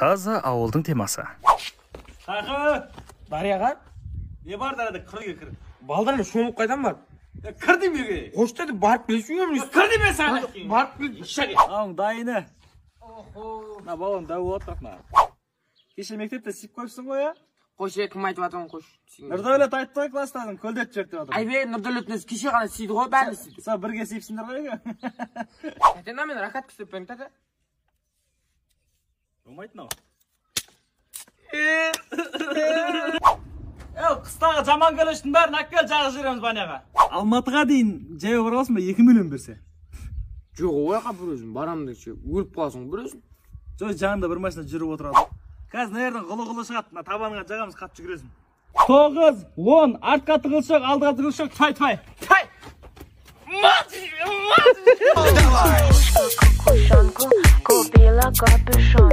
Таза ауылдың темасы. Тақы! Дарияға? Не бар дарияда, кір үйге кір. Балдар шомылып қайдан бар? Кір деймін үйге. Қош деді, барып келесің ғой. Кір деймін саған. Барып кел. Шәке. Мынаның дайыны. Мына балаң дәу болады бірақ мына. Кеше мектепте сүйіп қойыпсың ғой, ә? Қош, кім айтып жатырмын, қош. Нұрдәулет айтты ғой, класстасың, көлдетіп жіберді деп жатыр. Айбе, Нұрдәулеттің өзі кеше ғана сүйді ғой, бәрін сүйді. Сол бірге сүйіпсіңдер ғой, үйге. Тәте, мына мен ракатка істеп берейін, тәте. Болмайды мынау. Ел, қыстағы жаман көлештің бәрін алып кел, жағып жібереміз баняға. Алматыға дейін жаяу бара аласың ба, 2 миллион берсе? Жоқ, ой, қап бір өзім, барамын десе, өліп қаласың бір өзің. Жоқ, жанында бір машина жүріп отырады. Қазір мына жерден ғылы-ғылы шығады, мына табаныңа жағамыз, қатты жүгіресің. 9, 10, артқа тығылшық, алдыға тығылшық, тфай-тфай. Тфай! Кушанку, купила капюшон.